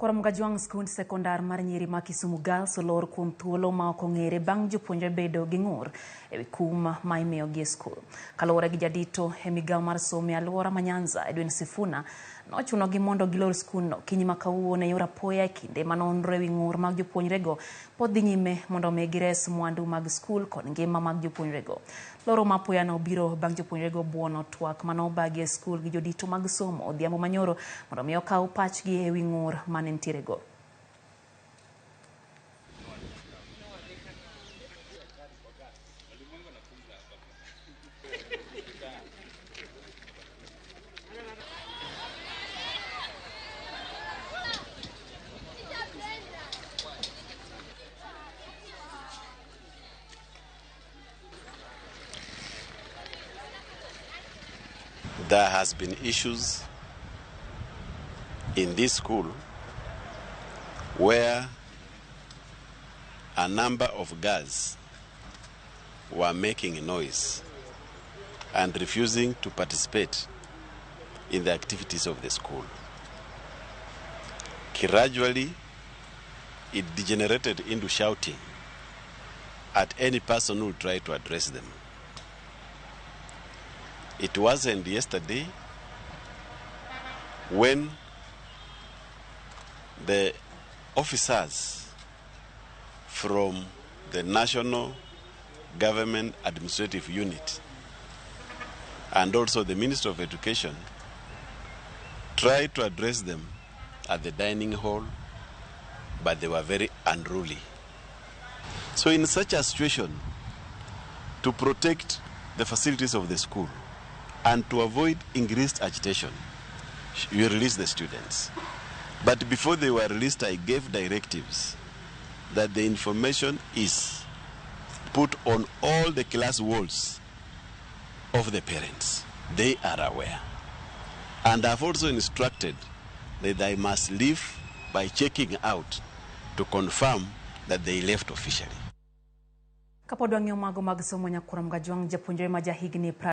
Koromogajuang' skund sekondar mar nyiri ma Kisumu Girls olor kuom thuolo ma ok ong'ere bang' jopuonjre bedo gi ng'ur ewi kum ma imiyogi e skul. Kaluwore gi jadito e migawo mar somo e alwora ma Nyanza, Edwin Sifuna, nochunogi mondo gilor skundno kinyi ma kawuono e yor apoya e kinde ma nonro ewi ng'ur mag jopuonjrego pod dhi nyime mondo omi gires mwandu mag skul kod ngima mag jopuonjrego. Loro ma apoyano biro bang' jopuonjrego buono twak manobagi e skul gi jodito mag somo odhiambo manyoro mondo mi okaw pachgi ewi ng'ur mane nitierego. There has been issues in this school where a number of girls were making noise and refusing to participate in the activities of the school. Gradually, it degenerated into shouting at any person who tried to address them. It wasn't yesterday when the officers from the National Government Administrative Unit and also the Minister of Education tried to address them at the dining hall, but they were very unruly. So in such a situation, to protect the facilities of the school and to avoid increased agitation, we released the students. But before they were released, I gave directives that the information is put on all the class walls of the parents. They are aware. And I've also instructed that they must leave by checking out to confirm that they left officially. Kapod wang'iyo mago mag somo nyakuram Gajwang' japuonjre ma jahigni